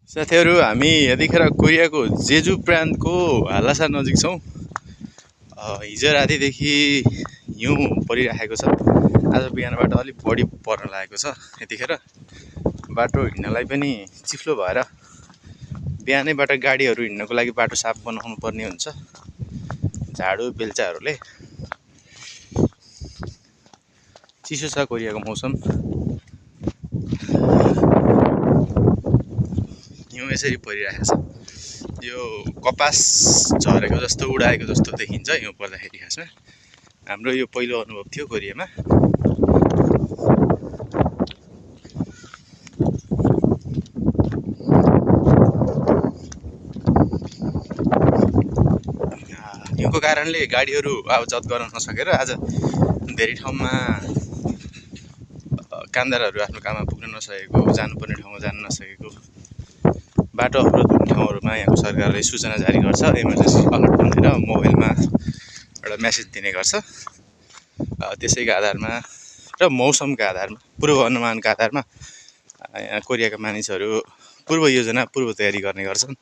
साथीहरू हामी यतिखेर कोरियाको जेजु प्रान्तको हालासा नजिक छौँ। हिजो रातिदेखि हिउँ परिराखेको छ। आज बिहानबाट अलिक बढी पर्न लागेको छ। यतिखेर बाटो हिँड्नलाई पनि चिप्लो भएर बिहानैबाट गाडीहरू हिँड्नको लागि बाटो साफ बनाउनु पर्ने हुन्छ। झाडु बेल्चाहरूले। चिसो छ कोरियाको मौसम। हिउँ यसरी परिरहेको छ। यो कपास झरेको जस्तो उडाएको जस्तो देखिन्छ हिउँ पर्दाखेरि। खासमा हाम्रो यो पहिलो अनुभव थियो कोरियामा। हिउँको कारणले गाडीहरू आवतजावत गर्न नसकेर आज धेरै ठाउँमा कामदारहरू आफ्नो काममा पुग्न नसकेको, जानुपर्ने ठाउँमा जान नसकेको, बाटो अवरोध हुने ठाउँहरूमा यहाँको सरकारले सूचना जारी गर्छ। इमर्जेन्सी अलर्ट भनेर मोबाइलमा एउटा मेसेज दिने गर्छ। त्यसैको आधारमा र मौसमका आधारमा, पूर्व अनुमानका आधारमा यहाँ कोरियाका मानिसहरू पूर्व योजना, पूर्व तयारी गर्ने गर्छन्।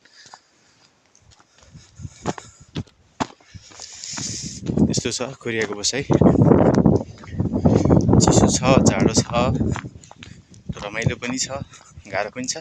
यस्तो छ कोरियाको बसाइ। चिसो छ, जाडो छ, रमाइलो पनि छ, गाह्रो पनि छ।